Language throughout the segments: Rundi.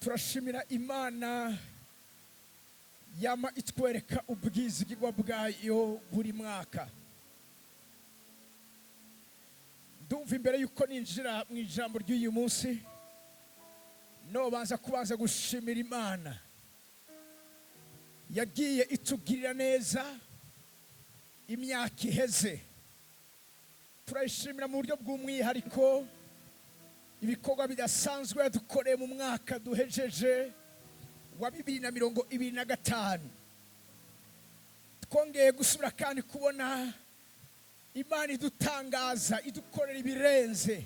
Turashimira Imana yama itwereka ubwizigirwa bwayo buri mwaka. Ndumva imbere yuko ninjira mu ijambo ry'uyu munsi nobanza kubanza gushimira Imana yagiye itugirira neza imyaka iheze. Turayishimira mu buryo bw'umwihariko ibikorwa bidasanzwe yadukoreye mu mwaka duhejeje wa 2025. Twongeye gusubira kandi kubona Imana idutangaza, idukorera ibirenze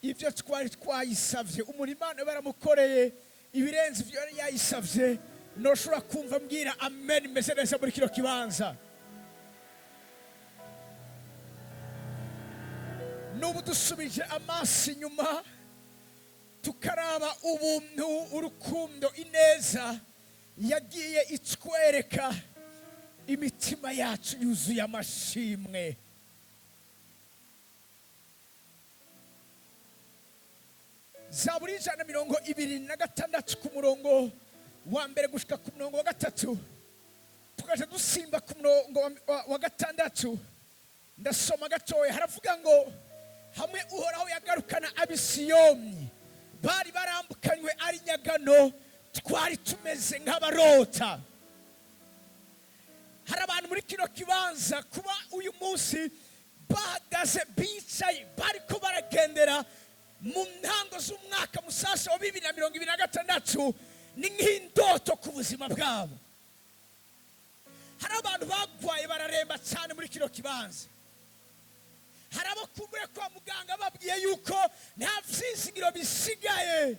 ibyo twari twayisabye. Umuntu Imana baramukoreye ibirenze ibyo yari yayisabye, ntushobora kumva mbwira amen imeze neza muri kino kibanza. N'ubu dusubije amaso inyuma tukaraba ubuntu, urukundo, ineza yagiye itwereka, imitima yacu yuzuye amashimwe. Zaburi 126 ku murongo wa 1 gushika ku murongo wa 3, tukaja dusimba ku murongo wa 6. Ndasoma gatoya, haravuga ngo hamwe Uhoraho yagarukana abisiyoni bari barambukanywe ari nyagano, twari tumeze nk'abarota. Hari abantu muri kino kibanza kuba uyu munsi bahagaze, bicaye, bariko baragendera mu ntango z'umwaka musasa wa 2026, ni nk'indoto ku buzima bwabo. Hari abantu bagwaye bararemba cyane muri kino kibanza. Hari abo kumbuye kwa muganga babwiye yuko nta vyizigiro bisigaye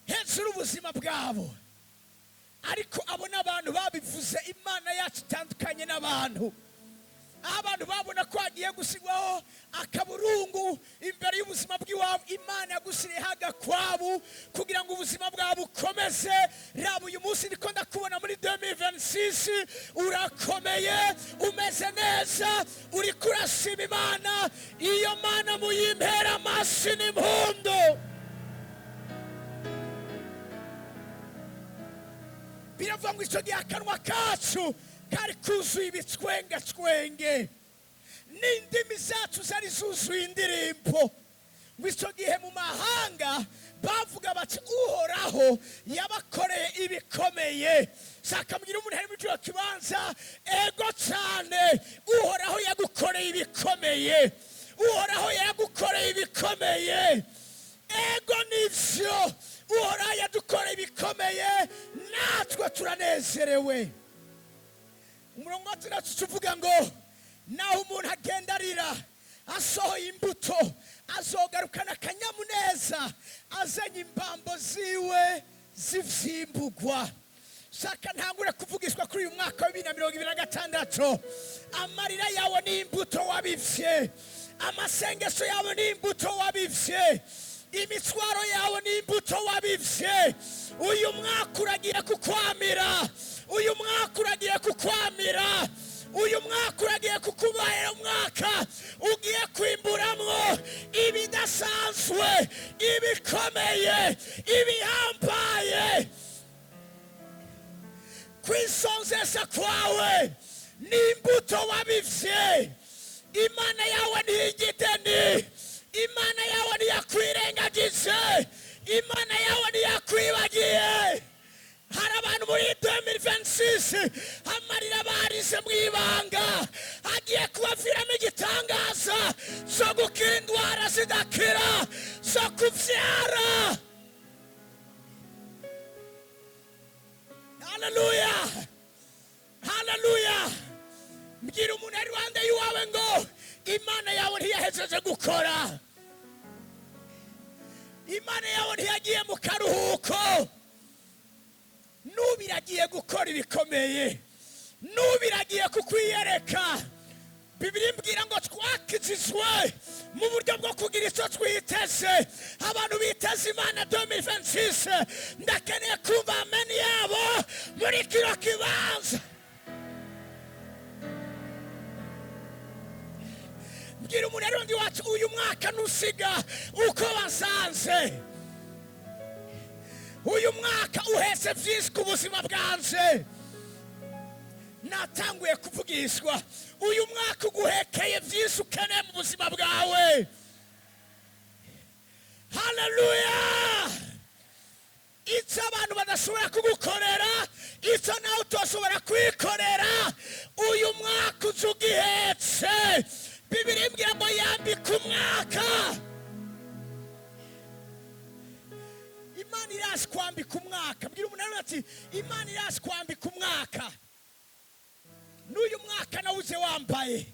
hejuru ubuzima bwabo, ariko abo n'abantu babivuze. Imana yacu itandukanye n'abantu. Aho abantu babona ko hagiye gusigwaho akaburungu imbere y'ubuzima bw'iwabo, Imana yagusiriyeho agakwabu kugira ngo ubuzima bwawe bukomeze. Raba uyu munsi ndiko ndakubona muri 2026, urakomeye, umeze neza, uriko urashima Imana. Iyo Mana muyimpera amasi n'impundu. Biravuga ngo icyo gihe akanwa kacu kari kuzuye ibitwengatwenge, n'indimi zacu zari zuzuye indirimbo. Ngo icyo gihe mu mahanga bavuga bati Uhoraho yabakoreye ibikomeye. Shaka mbwira umuntu ari muri kino kibanza, ego cyane, Uhoraho yagukoreye ibikomeye, Uhoraho yagukoreye ibikomeye. Ego nivyo, Uhoraho yadukoreye ibikomeye, natwe turanezerewe. Umurongo wa 6 tuvuga ngo naho umuntu agenda arira asohoye imbuto, azogarukana akanyamuneza azanye imbambo ziwe z'ivyimbugwa. Shaka ntangure kuvugishwa kuri uyu mwaka wa 2026. Amarira yawe ni imbuto wabivye, amasengesho yawe ni imbuto wabivye, imitwaro yawe ni imbuto wabivye. Uyu mwaka uragiye kukwamira, uyu mwaka uragiye kukwamira, uyu mwaka uragiye kukubera umwaka ugiye kwimburamwo ibidasanzwe, ibikomeye, ibihambaye. Kwisonzesha kwawe ni imbuto wabivye. Imana yawe ntiyigideni, Imana yawe ntiyakwirengagije, Imana yawe ntiyakwibagiye. Hari abantu muri 2026 amarira barize mu ibanga agiye kubaviramo igitangaza cyo gukira indwara zidakira, zo kuvyara. Haleluya, haleluya. Mbwira umuntu ari iruhande y'iwawe ngo Imana yawe ntiyahejeje gukora, Imana yawe ntiyagiye mu karuhuko, n'ubu iragiye gukora ibikomeye, n'ubu iragiye kukwiyereka. Bibiliya imbwira ngo twakijijwe mu buryo bwo kugira icyo twiteze. Abantu biteze Imana 2026, ndakeneye kumva amen yabo muri kino kibanza. Mbwira umuntu ari undi wacu, uyu mwaka ntusiga uko basanze. Uyu mwaka uhetse byinshi ku buzima bwanje. Natanguye kuvugishwa. Uyu mwaka uguhekeye byinshi ukeneye mu buzima bwawe. Haleluya! Icyo abantu badashobora kugukorera, icyo nawe utoshobora kwikorera, uyu mwaka uza ugihetse. Bibiri imbwira ngo yambike umwaka. Imana irazi kwambika umwaka. Bwira umuntu ati: "Imana irazi kwambika umwaka." N'uyu mwaka nawe uze wambaye.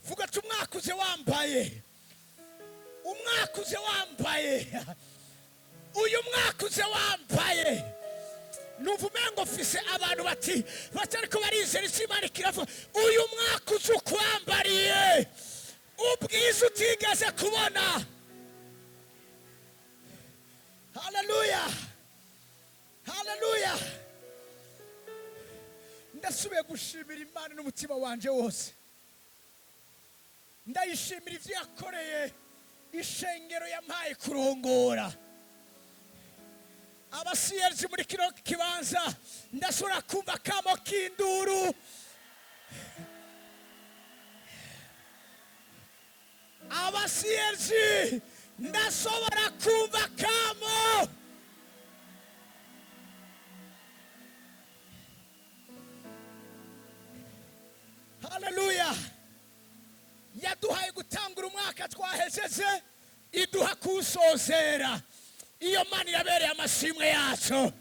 Vuga ati: "Umwaka uze wambaye, umwaka uze wambaye, uyu mwaka uze wambaye." Numva umengo mfise abantu bati batariko barizera icyo Imana kiravuga. Uyu mwaka uze ukwambariye ubwiza utigeze kubona. Haleluya, haleluya! Ndasubiye gushimira Imana n'umutima wanje wose. Ndayishimira ibyo yakoreye ishengero yampaye kurongora. Abasiyerzi muri kino kibanza, ndashobora kumva akamo k'induru. Abasiyerzi, ndashobora kumva akamo. Haleluya! Yaduhaye gutangura umwaka twahejeje, iduha kuwusozera. Iyo Mana irabereye amashimwe yacu.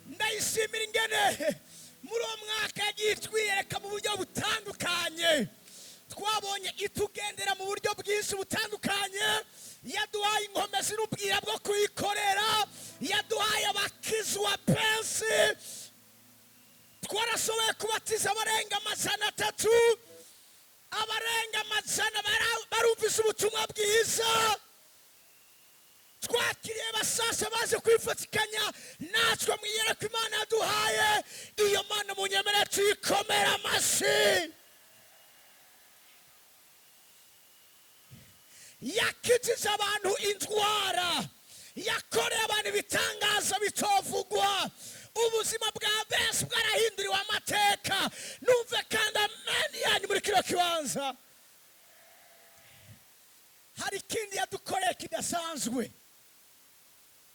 Ndayishimira ingene muri uwo mwaka yagiye itwiyereka mu buryo butandukanye. Twabonye itugendera mu buryo bwinshi butandukanye. Yaduhaye inkomezi n'ubwira bwo kuyikorera, yaduhaye abakizwa benshi. Twarashoboye kubatiza abarenga 300, abarenga 100 barumvise ubutumwa bwiza. Twakiriye basasa baje kwifatikanya natwe mu iyerekwa Imana yaduhaye. Iyo Mana munyemere tuyikomera amashyi. Yakijije abantu indwara, yakoreye abantu ibitangaza bitovugwa. Ubuzima bwa benshi bwarahinduriwe amateka. Numve kandi ameni yanyu muri kino kibanza. Hari ikindi yadukoreye kidasanzwe: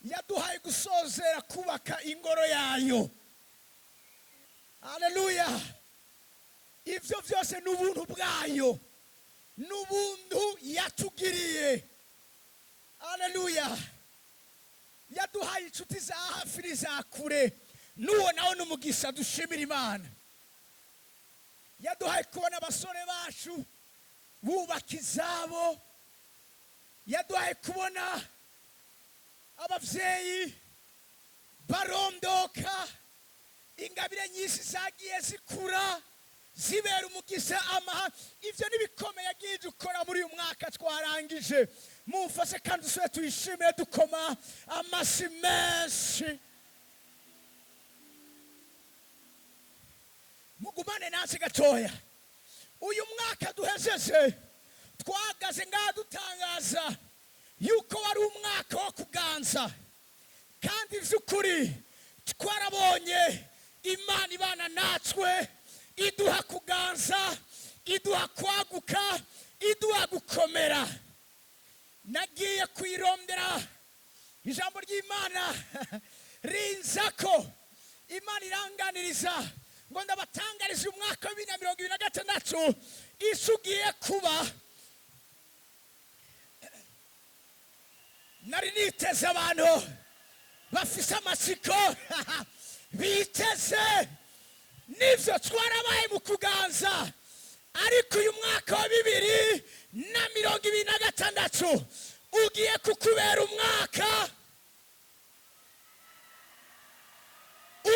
yaduhaye gusozera kubaka ingoro yayo. Haleluya! Ibyo byose ni ubuntu bwayo, n'ubuntu yatugiriye. Haleluya! Yaduhaye inshuti za hafi n'iza kure. N'uwo nawe ni umugisha dushimira Imana. Yaduhaye kubona abasore bacu bubaka izabo, yaduhaye kubona ababyeyi barondoka. Ingabire nyinshi zagiye zikura zibera umugisha amaha. Ibyo n'ibikomeye yagiye dukora muri uyu mwaka twarangije. Mumfashe kandi dusubire tuyishimire dukoma amashyi menshi. Mugumane natwe gatoya. Uyu mwaka duhejeje, twahagaze ngaha dutangaza yuko wari umwaka wo kuganza, kandi by'ukuri twarabonye Imana ibana natwe, iduha kuganza, iduha kwaguka, iduha gukomera. Nagiye kuyirondera, ijambo ry'Imana rinza ko Imana iranganiriza ngo ndabatangarize umwaka wa 2026 isi ugiye kuba. Nari niteze abantu bafise amatsiko biteze. Nivyo, twarabaye mu kuganza, ariko uyu mwaka wa 2026 ugiye kukubera umwaka,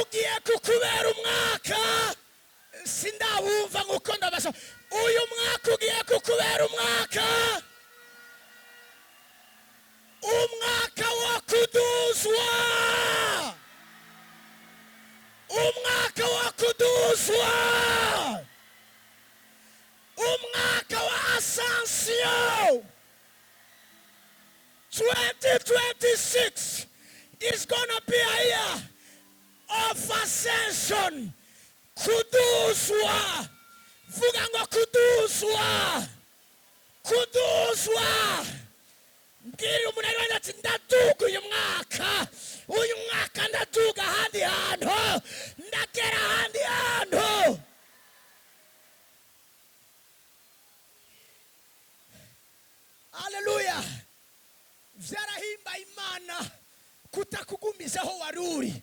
ugiye kukubera umwaka. Sindabumva nkuko ndabasha. Uyu mwaka ugiye kukubera umwaka, umwaka wo kuduzwa, umwaka wo kuduzwa, umwaka wa ascension 2026. Is gonna be a year of ascension. Kuduzwa. Vuga ngo kuduzwa, kuduzwa. Mbwira umuntu ari wenda ati: "Ndaduga uyu mwaka, uyu mwaka ndaduga ahandi hantu, ndagera ahandi hantu." Haleluya! Vyarahimba Imana kutakugumiza aho wari uri.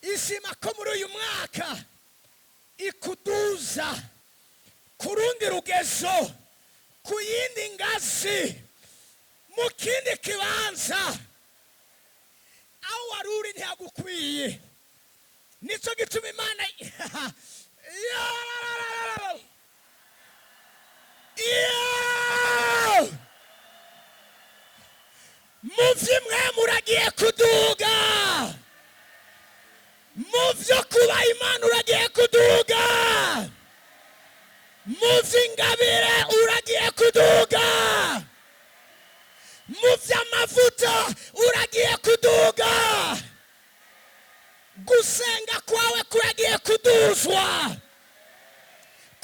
Ishima ko muri uyu mwaka ikuduza ku rundi rugezo, ku yindi ngazi, mu kindi kibanza. Aho wari uri ntihagukwiye. Nicyo gituma Imana. Yo! Mu vy'imwe muragiye kuduga, mu vyo kuba Imana uragiye kuduga, mu vy'ingabire uragiye kuduga, mu vy'amavuta uragiye kuduga, gusenga kwawe kuragiye kuduzwa,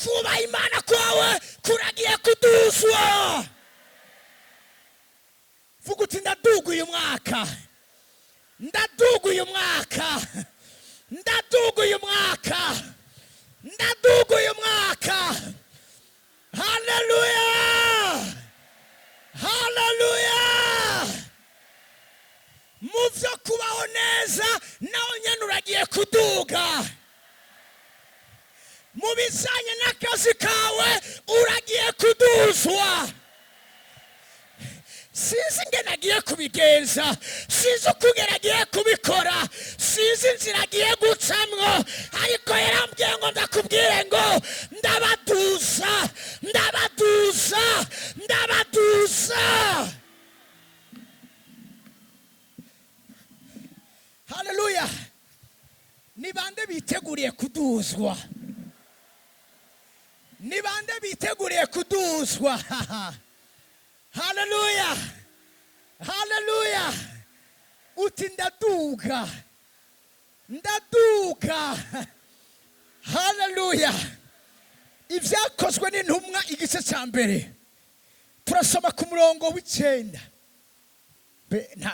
kuba Imana kwawe kuragiye kuduzwa. Vuga uti: "Ndaduga uyu mwaka, ndaduga uyu mwaka, ndaduga uyu mwaka, ndaduga uyu mwaka." Haleluya, haleluya! Mu byo kubaho neza nawe nyine uragiye kuduga. Mu bijyanye n'akazi kawe uragiye kuduzwa. Sinzi ingene agiye kubigenza, sinzi ukungene agiye kubikora, sinzi inzira agiye gucamwo, ariko yarambwiye ngo ndakubwire ngo ndabaduza, ndabaduza, ndabaduza. Haleluya! Ni bande biteguriye kuduzwa? Ni bande biteguriye kuduzwa? Haleluya, haleluya! Uti: "Ndaduga, ndaduga." Haleluya! Ibyakozwe n'Intumwa, igice cya mbere, turasoma ku murongo w'9.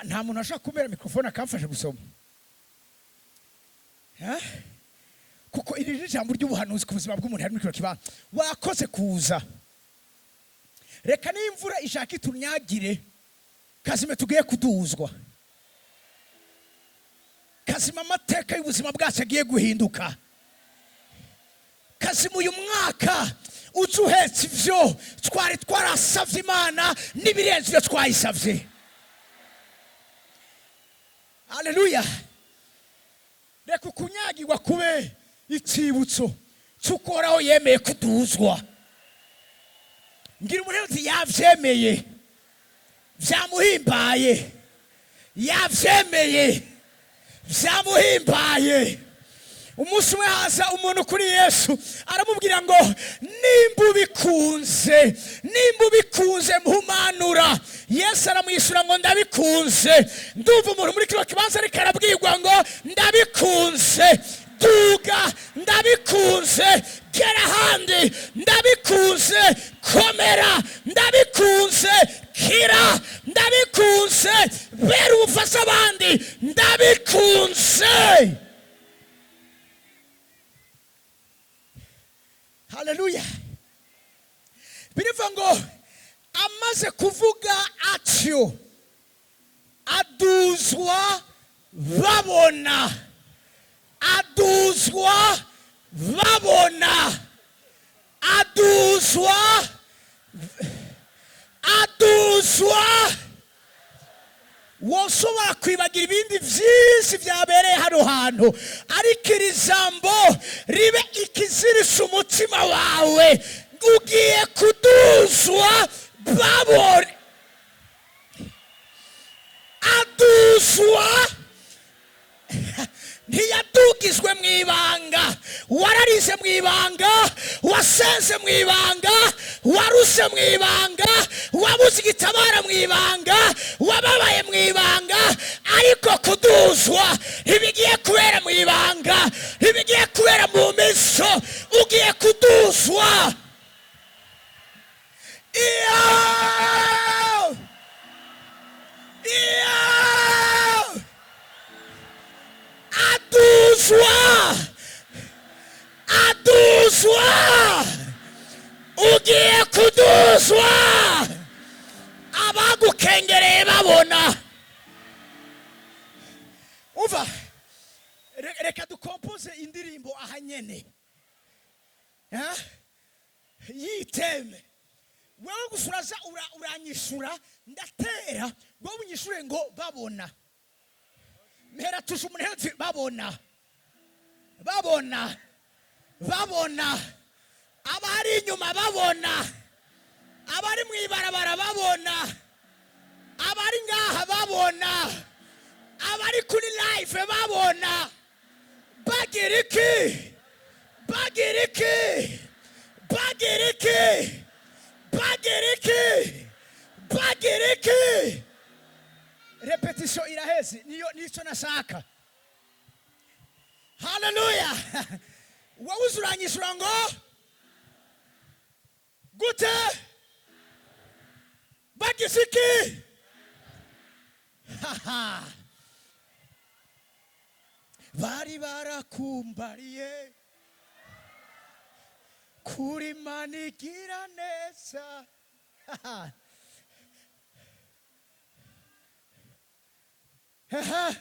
Nta muntu ashobora kumera mikorofone akamfasha gusoma? Ha? Kuko iri ni ijambo ry'ubuhanuzi ku buzima bw'umuntu hari muri kino kibanza. Wakoze kuza. Reka n'imvura ishaka itunyagire, kazime tugiye kuduzwa, kazima amateka y'ubuzima bwacu agiye guhinduka, kazima uyu mwaka uza uhetse ivyo twari twarasavye Imana n'ibirenze ibyo twayisavye. Haleluya! Reka ukunyagirwa kube icyibutso cy'uko Uhoraho yemeye kuduzwa. Ngira umuntu uti: "Yavyemeye, vyamuhimbaye, yavyemeye, vyamuhimbaye." Umunsi umwe haza umuntu kuri Yesu, aramubwira ngo: "Nimba ubikunze, nimba ubikunze, mpumanura." Yesu aramwishyura ngo: "Ndabikunze." Ndumva umuntu muri kino kibanza ariko arabwirwa ngo: "Ndabikunze, duga, ndabikunze, gera ahandi, ndabikunze, komera, ndabikunze, kira, ndabikunze, bera ubufasha abandi, ndabikunze." Haleluya! Birivuga ngo amaze kuvuga atyo aduzwa babona, aduzwa babona, aduzwa, aduzwa. Woshobora kwibagira ibindi byinshi byabereye hano hantu, ariko iri jambo ribe ikizirisha umutima wawe: ugiye kuduzwa babona. Aduzwa, ntiyadugizwe mu ibanga. Wararize mu ibanga, wasenze mu ibanga, waruse mu ibanga, wabuze igitabara mu ibanga, wababaye mu ibanga, ariko kuduzwa ntibigiye kubera mu ibanga, ntibigiye kubera mu miso, ugiye kuduzwa. Iyo iyo aduzwa, aduzwa, ugiye kuduzwa, abagukengereye babona. Umva, reka dukompoze indirimbo aha nyene. Ha? Yiteme wewe gusa, uraza uranyishura, ndatera, wowe unyishure ngo babona. Mpera tusha umuntu uti babona, babona, babona, abari inyuma babona, abari mu ibarabara babona, abari ngaha babona, abari kuri live babona. Bagira iki? Bagira iki? Bagira iki? Bagira iki? Bagira iki? Répétition iraheze, niyo nico nashaka. Haleluya! Wowe uza uranyishura ngo gute? Bagize iki? Haha. Bari barakumbariye kuri manigira neza. Haha. Haha.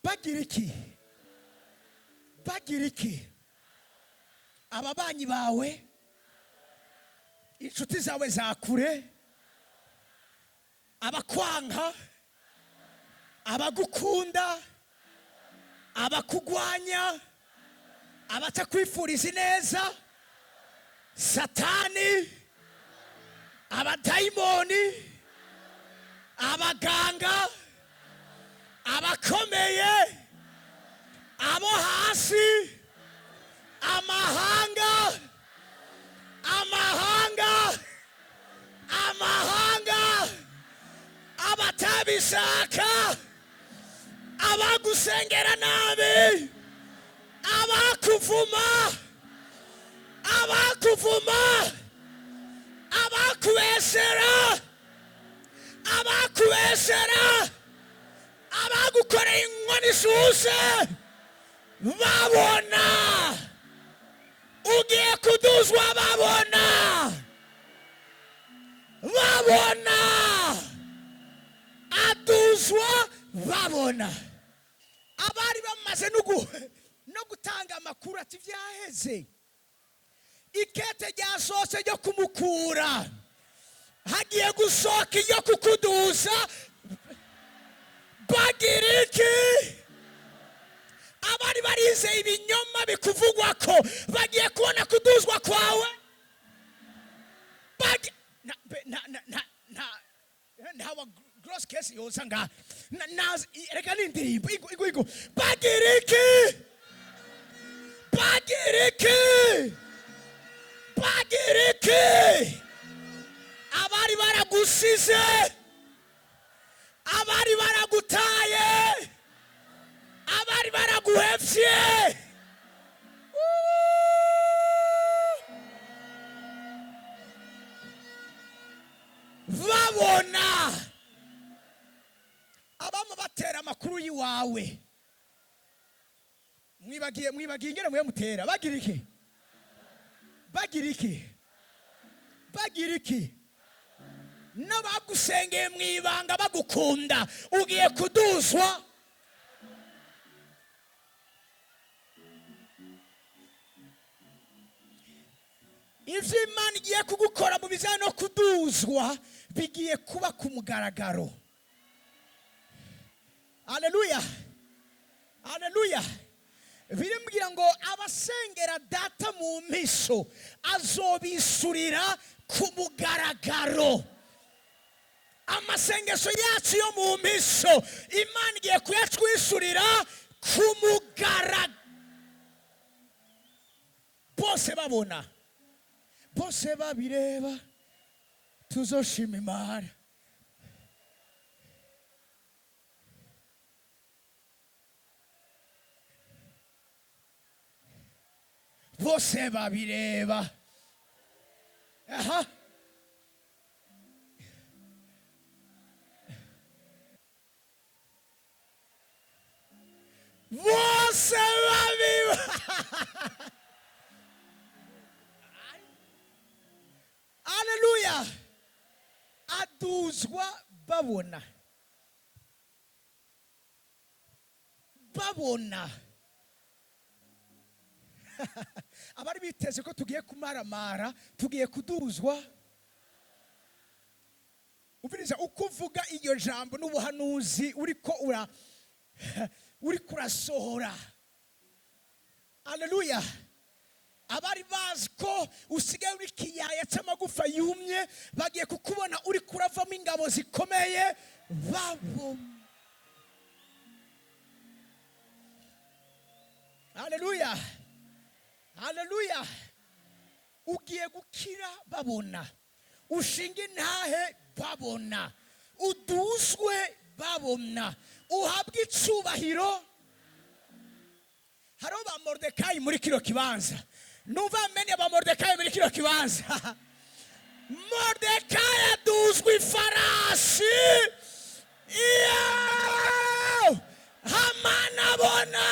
Bagira iki? Bagira iki? Ababanyi bawe, inshuti zawe za kure, abakwanka, abagukunda, abakugwanya, abatakwifuriza ineza, Satani, abadayimoni, abaganga, abakomeye, abo hasi, amahanga, amahanga, amahanga, abatabishaka, abagusengera nabi, abakuvuma, abakuvuma, abakubesera, abakubesera, abagukoreye inkoni ishushe, babona ugiye kuduzwa, babona, babona, aduzwa babona. Abari bamaze no gutanga amakuru ati vyaheze, ikete ryasohotse ryo kumukura, hagiye gusohoka iryo kukuduza. Bagira iki? Abari barizeye ibinyoma bikuvugwa ko bagiye kubona kuduzwa kwawe. Na na na na na ntawa gross case yoza nga reka n'indirimbo igo igo igo. Bagira iki? Bagira iki? Bagira iki? Abari baragusize, abari baragutaye, abari baraguhevye. Woo! Babona abama batera amakuru y'iwawe. Mwibagiye, mwibagiye ingene mwe mutera. Bagira iki? Bagira iki? Bagira iki? N'abagusengeye mu ibanga bagukunda, ugiye kuduzwa. Ivyo Imana igiye kugukora mu bijanye no kuduzwa bigiye kuba ku mugaragaro. Haleluya, haleluya! Birimbwira ngo abasengera Data mu mpisho azobisurira ku mugaragaro. Amasengesho yacu yo mu mpisho, Imana igiye kuyatwishurira ku mugaragaro, bose babona, bose babireba. Tuzoshima Imana. Bose babireba. Aha, bose babiba. Aleluya! Aduzwa babona, babona. Abari biteze ko tugiye kumaramara, tugiye kuduzwa. Umviriza, uko uvuga iryo jambo n'ubuhanuzi uriko ura uriko urasohora. Aleluya! Abari bazi ko usigaye uri kiyaya cy'amagufa yumye, bagiye kukubona uri kuravamo ingabo zikomeye babona. Aleluya, aleluya! Ugiye gukira babona, ushinga intahe babona, uduzwe babona, uhabwe icubahiro. Hariho ba Moridekayi muri kino kibanza. Numva amenye ba Moridekayi muri kino kibanza. Moridekayi aduzwa ifarasi iyo Hamani abona.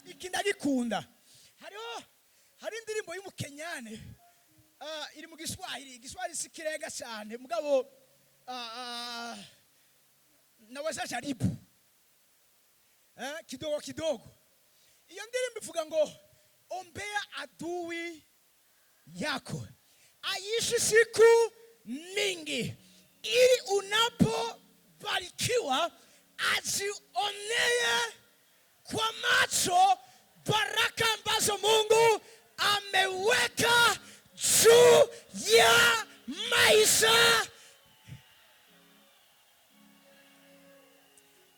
Iki ndagikunda. Hariho hari indirimbo y'umukenyane, iri mu Giswahili. Igiswahili si kirenga cyane, mugabo naweza jaribu kidogo kidogo. Iyo ndirimbo ivuga ngo: "Ombea adui yako aishi siku mingi, ili unapobarikiwa azionee kwa macho baraka ambazo Mungu ameweka juu ya maisha."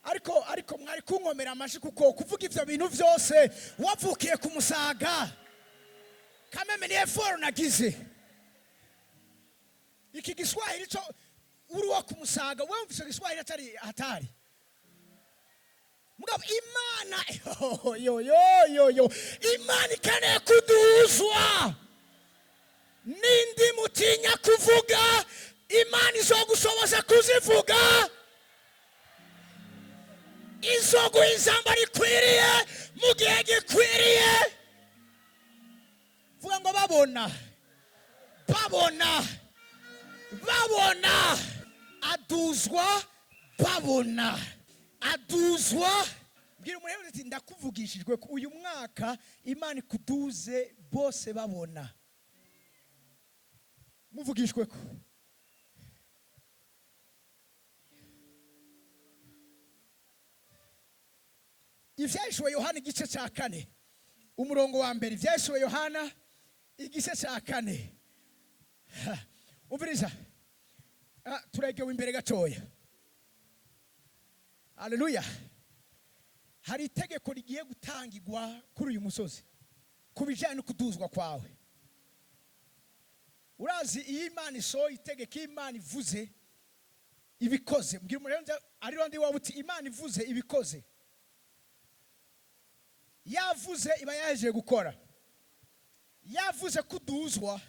Ariko mwari kunkomera amashi, kuko kuvuga ivyo bintu vyose wavukiye ku Musaga, kameme ni effort nagize. Iki Giswahili cyo uri wo ku Musaga, wewe umvise Giswahili atari hatari. Mugabo Imana, yo yo yo yo, Imana ikeneye kuduzwa. N'indi mutinya kuvuga, Imana izogushoboza kuzivuga, izoguha ijambo rikwiriye mu gihe gikwiriye. Vuga ngo: "Babona, babona, babona." Aduzwa babona, aduzwa. Bwira umuntu ati: "Ndakuvugishijwe ko uyu mwaka Imana ikuduze bose babona." Muvugishwe ko Ibyahishuwe Yohana igice cya 4, umurongo wa 1. Ibyahishuwe Yohana igice cya 4. Ha, umviriza. Turegewe imbere gatoya. Haleluya! Hari itegeko rigiye gutangirwa kuri uyu musozi ku bijyanye no kuduzwa kwawe. Urazi, iyo Imana isohoye itegeko, iyo Imana ivuze ibikoze. Mbwira umuntu ari iruhande iwawe uti: "Imana ivuze ibikoze." Yavuze iba yaje gukora. Yavuze kuduzwa,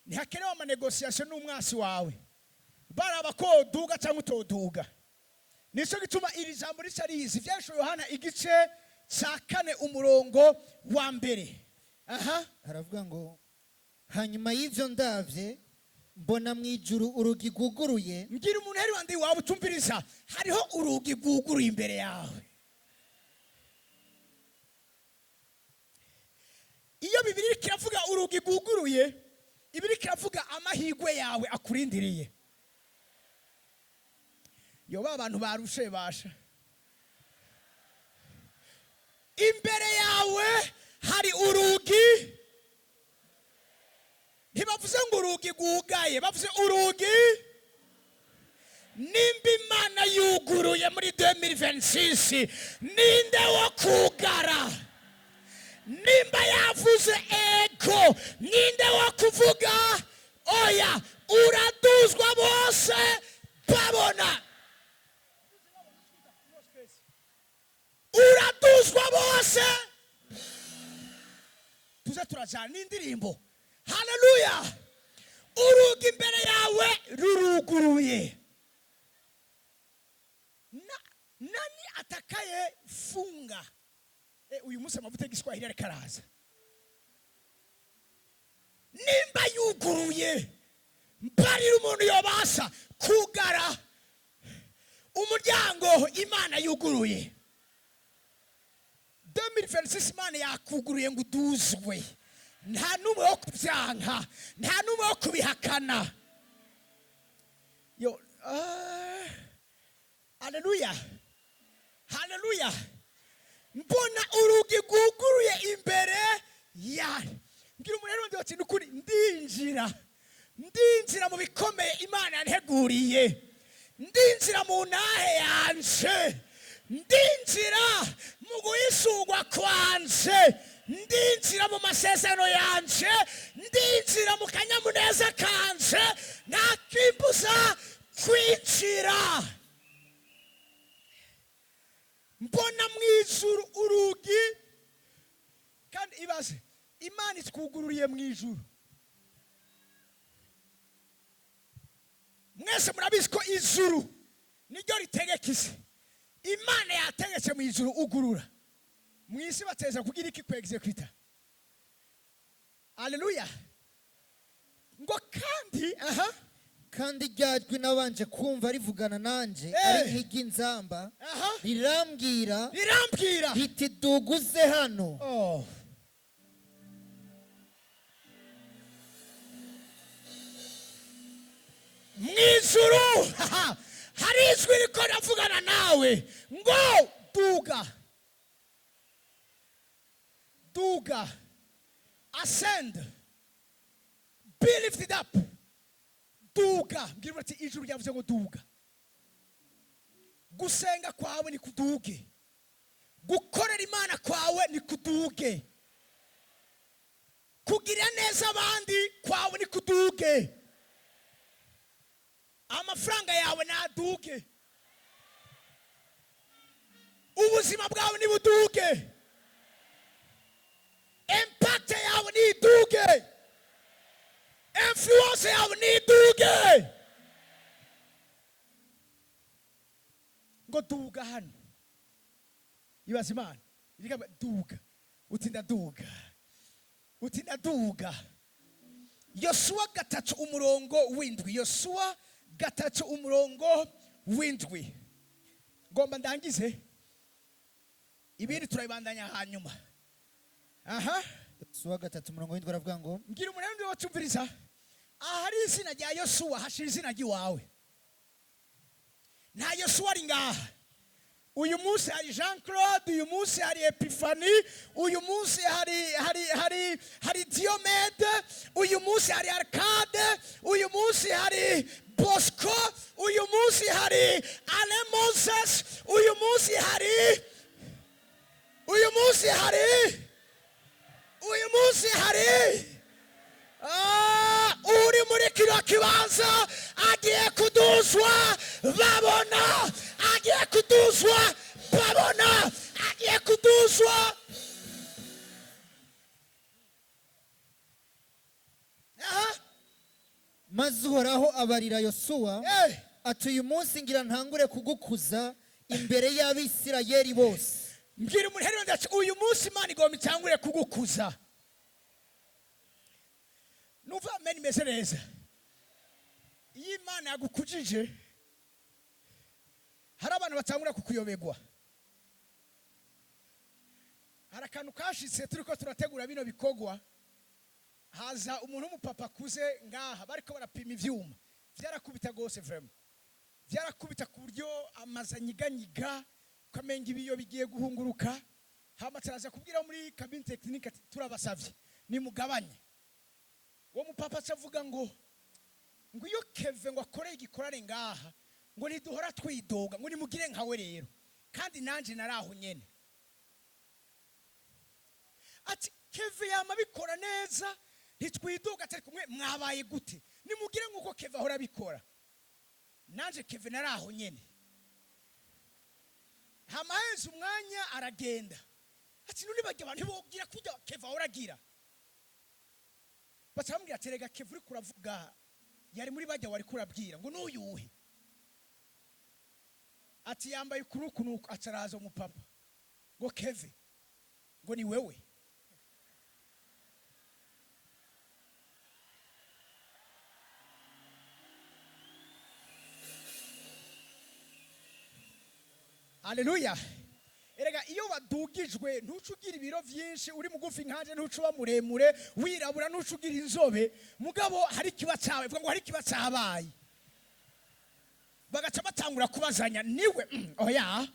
ntihakenewe ama négociations n'umwasi wawe baraba ko woduga cyangwa utoduga. Nicyo gituma iri jambo rica rizi. Ibyahishwe Yohana igice cya 4, umurongo wa 1. Aha. Haravuga ngo: "Hanyuma y'ibyo ndabye, mbona mu ijuru urugi rwuguruye." Mbwira umuntu ari iruhande iwawe utumviriza: hariho urugi rwuguruye imbere yawe. Iyo Bibiliya iriko iravuga urugi rwuguruye, iba iriko iravuga amahirwe yawe akurindiriye. Yoba abantu barushe basha. Imbere yawe hari urugi. Ntibavuze. Ntibavuze ngo urugi rwugaye, bavuze urugi. Nimba Imana yuguruye muri 2026, ninde wo kugara? Nimba yavuze ego, ninde wo kuvuga oya? Uraduzwa bose babona, uraduzwa bose. Tuze turajyana n'indirimbo. Haleluya! Urugi imbere yawe ruruguruye. Nani atakaye funga? Uyu munsi amavuta y'igiswahili ariko araza. Nimba yuguruye, mbarira umuntu yobasha kugara umuryango Imana yuguruye. 2026 Imana yakuguruye ngo uduzwe. Nta n'umwe wo kubyanka, nta n'umwe wo kubihakana. Yo, haleluya, haleluya! Mbona urugi rwuguruye imbere ya mbwira umuntu rero ati: "Nukuri ndinjira, ndinjira mu bikomeye Imana yanteguriye, ndinjira mu ntahe yanje, ndinjira mu guhishurwa kwanje, ndinjira mu masezerano yanje, ndinjira mu kanyamuneza kanje, nta kimbuza kwinjira." Mbona mu ijuru urugi. Kandi ibaze, Imana itwugururiye mu ijuru. Mwese murabizi ko ijuru niryo ritegeka isi. Imana yategetse mu ijuru, ugurura mu isi, bateza kugira iki? Kwegizekita. Aleluya! Ngo kandi aha. Kandi rya jwi nabanje kumva rivugana nanje ari nk'iry'inzamba rirambwira rirambwira riti: "Duguze hano." Oh. Mu ijuru hari ijwi riko riravugana nawe ngo: "Duga, duga, ascend, be lifted up, duga." Mbwira ati: "Ijuru ryavuze ngo duga." Gusenga kwawe ni kuduge, gukorera Imana kwawe ni kuduge, kugirira neza abandi kwawe ni kuduge, amafaranga yawe naduge, ubuzima bwawe nibuduge, impact yawe niduge, influence yawe niduge. Ngo duga hano. Ibaza, Imana irikaba duga, uti: "Ndaduga," uti: "Ndaduga." Yosuwa 3 umurongo w'indwi. Yosuwa 3 umurongo w'indwi. Ngomba ndangize, ibindi turabibandanya hanyuma. Aha. Yosuwa 3 umurongo w'indwi aravuga ngo: Mbwira umuntu wacumviriza, ahari izina rya Yosuwa hashira izina ry'iwawe. Nta Yosuwa ari ngaha uyu munsi, hari Jean Claude uyu munsi, hari Epifani uyu munsi, hari Diomede uyu munsi, hari Arcade uyu munsi, hari Bosco uyu munsi, hari Ale Moses uyu munsi, hari uyu munsi, hari uyu munsi, hari uri muri kino kibanza agiye kuduzwa babona, agiye kuduzwa babona, agiye kuduzwa. Aha. Maze Uhoraho abarira Yosuwa ati: "Uyu munsi ngira ntangure kugukuza imbere y'Abisirayeli bose." Mbwira umuntu rero ndetse, uyu munsi Imana igomba itangure kugukuza. Numva amen imeze neza. Iyo Imana yagukujije, hari abantu batangura kukuyobegwa. Hari akantu kashitse turiko turategura bino bikorwa, haza umuntu w'umupapa akuze ngaha, bariko barapima ivyuma. Vyarakubita gose, vraiment vyarakubita ku buryo amazu anyiganyiga, ukamenga ibiyo bigiye guhunguruka. Hama turaza kubwira muri cabine technique ati: "Turabasavye nimugabanye." Uwo mupapa acavuga ngo iyo Keve ngo akoreye igikorane ngaha, ngo ntiduhora twidoga, ngo nimugire nkawe rero. Kandi nanje naraho nyene. Ati Keve yama abikora neza, ntitwidoga, atari kumwe mwabaye gute? Nimugire nkuko Keve ahora abikora. Nanje Keve naraho nyene. Hamaheze umwanya aragenda. Ati none bajya abantu bogira kujya Keve ahora agira. Bacambwira ati rega Keve uri kuravuga yari muri bajya wari kurabwira ngo n'uyuhe. Ati yambaye ukuruku nuko acaraza umupapa ngo Keve ngo ni wewe. Haleluya. Erega iyo wadugijwe ntuca ugira ibiro vyinshi, uri mugufi nkanje ntuca uba muremure, wirabura ntuca ugira inzobe, mugabo hari kiba cawe, vuga ngo hari kiba cabaye. Bagaca batangura kubazanya niwe, oya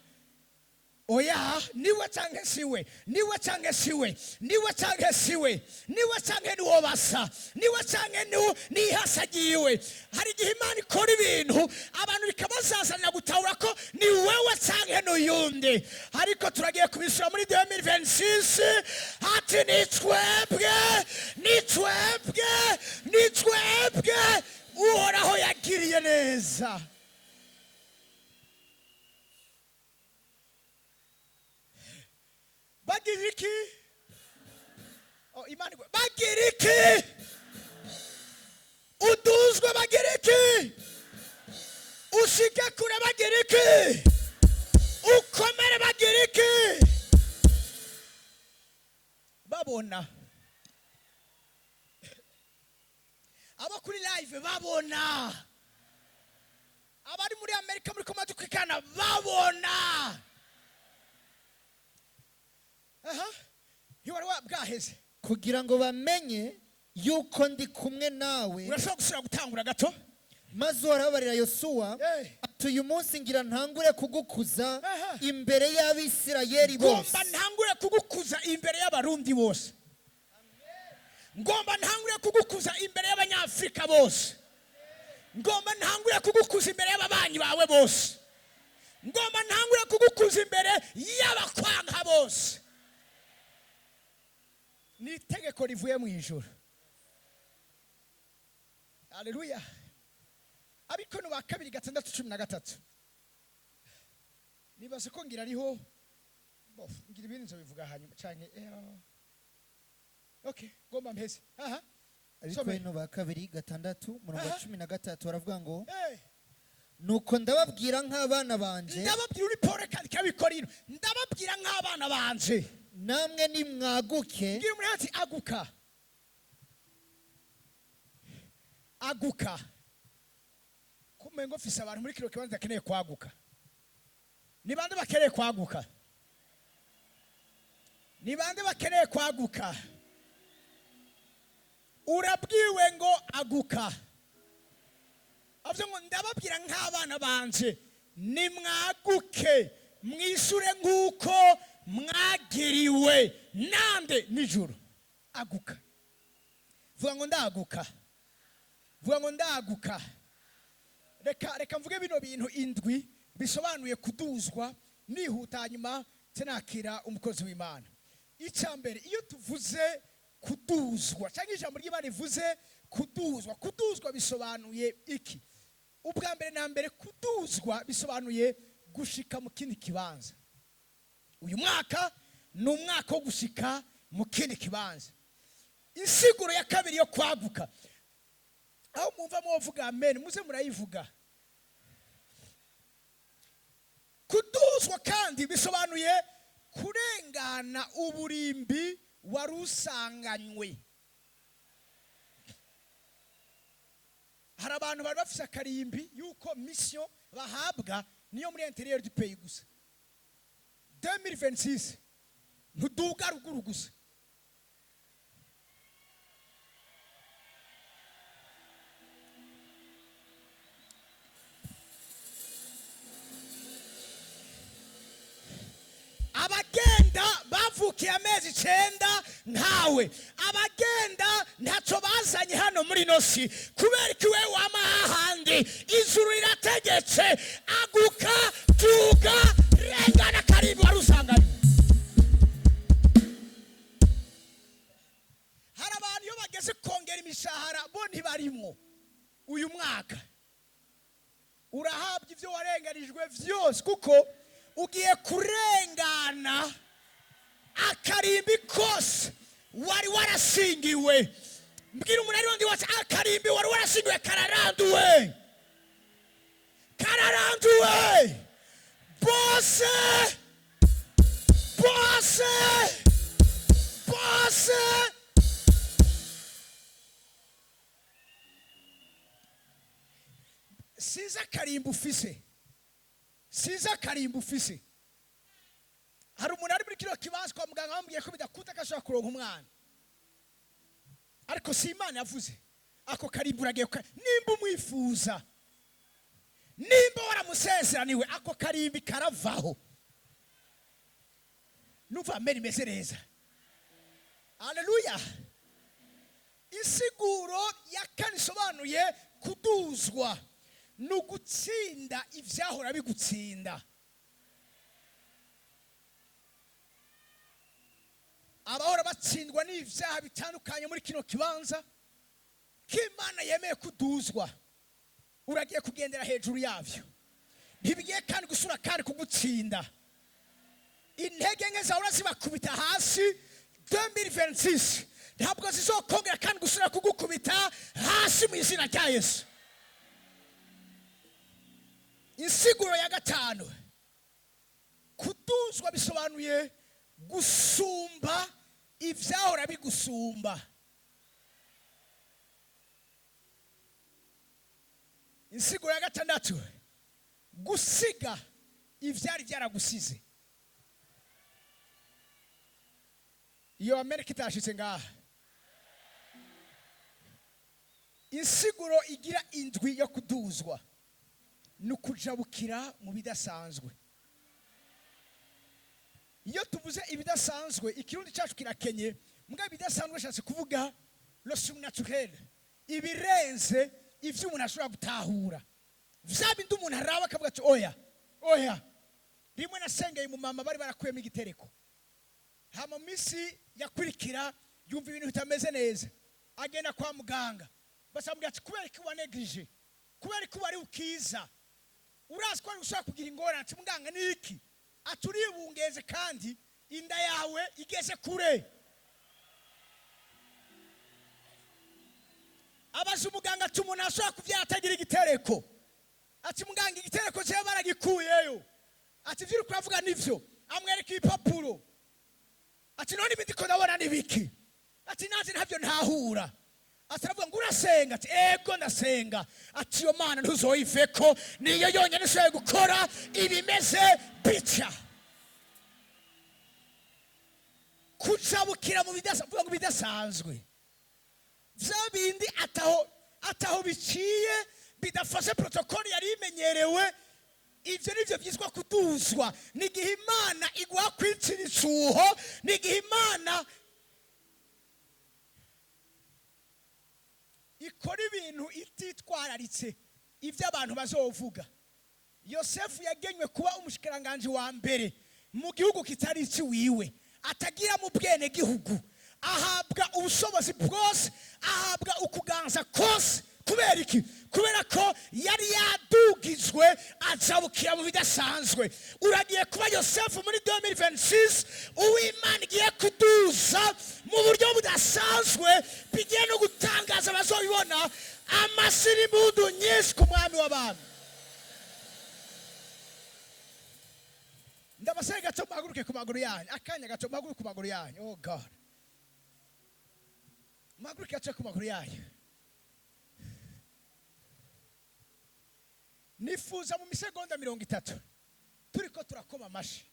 oya, niwe canke siwe, niwe canke siwe, niwe canke siwe, niwe canke niwo basa, niwe canke nihasagiwe. Hari igihe Imana ikora ibintu abantu bikabazazanira gutahura ko ni wewe canke n'uyundi. Ariko turagiye kubisura muri 2026, ati ni twebwe, ni twebwe, ni twebwe Uhoraho yagiriye neza. Bagira iki? Oh, Imana igwe. Bagira iki? Uduzwe bagira iki? Ushike kure bagira iki? Ukomere bagira iki? Babona. Abo kuri live babona. Abari muri Amerika muri koma dukwikana babona. Aha. Ntiwari bwaheze. Kugira ngo bamenye yuko ndi kumwe nawe. Urashobora gusubira gutangura gato? Maze uhoraho Yosuwa ati uyu munsi ngira ntangure kugukuza imbere y'Abisirayeli bose. Ngomba ntangure kugukuza imbere y'Abarundi bose. Ngomba ntangure kugukuza imbere y'Abanyafrika bose. Ngomba ntangure kugukuza imbere y'ababanyi bawe bose. Ngomba ntangure kugukuza imbere y'abakwanka bose. Ni itegeko rivuye mu ijuru. Haleluya. Abikono ba 2 6:13. Nibaze ko ngira ariho bof ngira ibindi nzobivuga hanyuma canke okay, ngomba mpeze. Aha. Abikono ba 2 6 murongo 13 baravuga ngo nuko ndababwira nk'abana banje. Ndababwira uri Paul kandi kabikorino. Ndababwira nk'abana banje. Namwe nimwaguke. Ngira umuntu ati aguka. Aguka. Kumengo mfise abantu muri kino kibanza bakeneye kwaguka. Ni bande bakeneye kwaguka? Ni bande bakeneye kwaguka? Urabwiwe ngo aguka. Avuze ngo ndababwira nk'abana banje nimwaguke mwishure nk'uko mwagiriwe nande nijoro. Aguka. Vuga ngo ndaguka. Vuga ngo ndaguka. Reka mvuge bino bintu indwi bisobanuye kuduzwa nihuta hanyuma tenakira umukozi w'Imana. Icya mbere, iyo tuvuze kuduzwa cyangwa ijambo ry'Imana rivuze kuduzwa, kuduzwa bisobanuye iki? Ubwa mbere na mbere kuduzwa bisobanuye gushika mu kindi kibanza. Uyu mwaka ni umwaka wo gushika mu kindi kibanza. Insiguro ya kabiri yo kwaguka, aho mwumva mwovuga amen muze murayivuga. Kuduzwa kandi bisobanuye kurengana uburimbi warusanganywe. Hari abantu bari bafise akarimbi yuko mission bahabwa niyo muri intérieur du pays gusa. 2026 ntuduga ruguru gusa. Abagenda bavukiye amezi 9 Nkawe abagenda ntacyo bazanye hano muri ino si. Kubera ko iwe wama hahandi, ijuru rirategetse: aguka, tuga, rengana karibu wari usanganywe. Hari abantu iyo bageze kongera imishahara bo ntibarimwo. Uyu mwaka urahabwa ibyo warenganijwe byose, kuko ugiye kurengana akarimbi kose wari warasingiwe. Mbwira umuntu ari wundi wese, akarimbi wari warasingiwe kararanduwe, kararanduwe bose, bose, bose. Sinzi akarimbi ufise, sinzi akarimbi ufise. Hari umuntu ari muri kino kibanza, kwa muganga bamubwiye ko bidakunda ko ashobora kuronka umwana, ariko si Imana yavuze. Ako karimbi uragiye nimba umwifuza, nimba waramusezeraniwe, ako karimbi karavaho. Numva amen imeze neza. Aleluya. Insiguro ya kane isobanuye kuduzwa ni ugutsinda ibyahora bigutsinda. Abahora batsindwa n'ibyaha bitandukanye muri kino kibanza, k'Imana yemeye kuduzwa, uragiye kugendera hejuru yabyo. Ntibigiye kandi gusura kandi kugutsinda. Intege nke zawe urazibakubita hasi. 2026 ntabwo zizokongera kandi gusura kugukubita hasi mu izina rya Yesu. Insiguro ya gatanu, kuduzwa bisobanuye gusumba ibyahora bigusumba. Insiguro ya gatandatu, gusiga ibyari byaragusize. Iyo Amerika itashitse ngaha. Insiguro igira indwi yo kuduzwa ni ukujabukira mu bidasanzwe. Iyo tuvuze ibidasanzwe, ikirundi cyacu kirakenye, mbwa ibidasanzwe ashatse kuvuga le surnaturel, ibirenze ibyo umuntu ashobora gutahura, vya bindi umuntu araba akavuga ati: "Oya, oya." Rimwe nasengeye mu mama bari barakuyemo igitereko, hama mu minsi yakurikira yumva ibintu bitameze neza, agenda kwa muganga, basamubwira ati: "Kubera ko wanegirije, kubera ko wari ukiza, urazi ko wari ushobora kugira ingorane." Ati: "Muganga, ni iki?" Ati: "Uribungeze kandi inda yawe igeze kure." Abaza umuganga ati: "Umuntu ashobora kubyara atagira igitereko?" Ati: "Muganga, igitereko cyawe baragikuyeyo." Ati: "Ibyo uri kuravuga nibyo?" Amwereka ibipapuro. Ati: "None ibindi ko ndabona ni biki?" Ati: "Nanjye ntabyo ntahura." Ati, aravuga ngo: "Urasenga?" Ati: "Ego, ndasenga." Ati: "Iyo Mana ntuzoyiveko, niyo yonyine ishoboye gukora ibimeze bitya." Kujabukira mu bidasanzwe, ngo bidasanzwe, bya bindi ataho biciye, bidafashe protocole yari imenyerewe, ibyo nibyo byitwa kuduzwa. Ni igihe Imana iguha kwicira icuho, ni igihe Imana ikora ibintu ititwararitse ibyo abantu bazovuga. Yosefu yagenywe kuba umushikiranganji wa mbere mu gihugu kitari ikiwiwe, atagira mu bwene gihugu, ahabwa ubushobozi bwose, ahabwa ukuganza kose. Kubera iki? Kubera ko yari yadugijwe, ajabukira mu bidasanzwe. Uragiye kuba Yosefu muri 2026, uw'Imana igiye kuduza mu buryo budasanzwe, bigiye no gutangaza abazobibona. Amasirimudu nyinshi ku Mwami w'abami. Ndabasaba gato muhaguruke ku maguru yanyu, akanya gato muhaguruke ku maguru yanyu. Oh God, muhaguruke gato ku maguru yanyu. Nifuza mu misegonda 30 turiko turakoma amashi,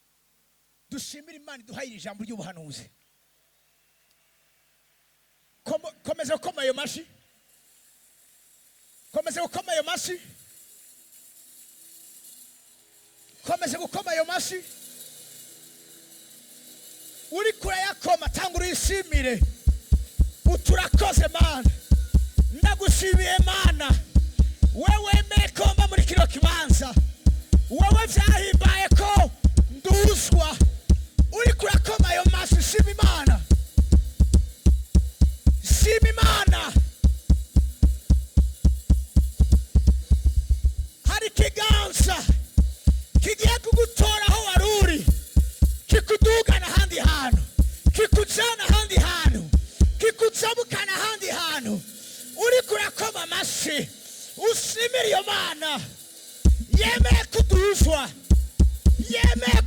dushimira Imana iduhaye iri jambo ry'ubuhanuzi. Komeza gukoma ayo mashi, komeza gukoma ayo mashi, komeza gukoma ayo mashi. Uri kurayakoma, tanga urishimire. Uturakoze Mana, ndagushimiye Mana, wewe wemeye ko mba muri kino kibanza, wewe vyahimbaye ko nduzwa. Uri kurakoma ayo mashi, shima Imana, shima Imana. Hari ikiganza kigiye kugutora aho wari uri, kikudugana ahandi hantu, kikujana ahandi hantu, kikujabukana ahandi hantu. Uri kurakoma amashi, ushimire iyo Mana yemeye kuduzwa, yemeye.